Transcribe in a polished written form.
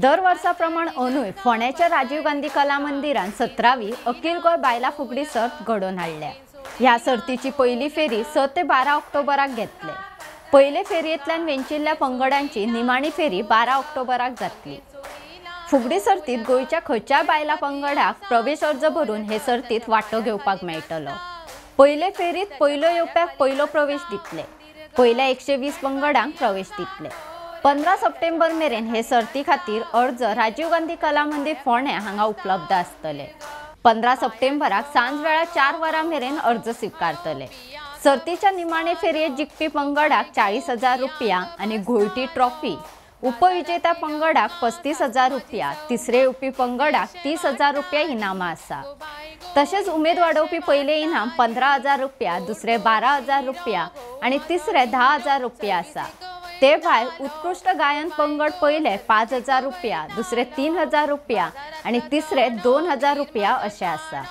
दर वर्सा प्रमाण अंदूय फोंड्याच्या राजीव गांधी कला मंदिरान 17वी अखिल गोंय बायलां फुगडी सर्त घडोवन हाडल्या. ह्या सर्तीची पयली फेरी 6 ते 12 ऑक्टोबराक घेतले. पयले फेरयेंतल्यान वेंचिल्ल्या पंगडांची निमाणी फेरी 12 ऑक्टोबराक जातली. फुगडी सर्तीत गोंयच्या खंयच्याय बायलां पंगडाक प्रवेश अर्ज भरून हे सर्तीत वांटो घेवपाक मेळटलो. पयले फेरीत पयलो येवप्याक पयलो प्रवेश दितले. पयल्या 120 पंगडांक प्रवेश दितले. 15 सप्टेंबर मेरेन हे सर्ती खातीर अर्ज राजीव गांधी कला मंदिर फोंड्या हांगा उपलब्ध आसतले. 15 सप्टेंबराक सांजवेळा 4 वरां मेरेन अर्ज स्विकारतले. सर्तीच्या निमाणे फेरयेत जिखपी पंगडाक 40,000 रुपया आनी घोळटी ट्रॉफी, उपविजेता पंगडाक 35,000 रुपया, तिसरे येवपी पंगडाक 30,000 रुपया इनामां आसा. तशेंच उमेद वाडोवपी पयले इनाम 15,000 रुपया, दुसरे 12,000 रुपया आनी तिसरे 10,000 रुपया आसा. ते भायर उत्कृश्ट गायन पंगड पयले 5,000 रुपया, दुसरे 3,000 रुपया आनी तिसरे 2,000 रुपया अशें आसा.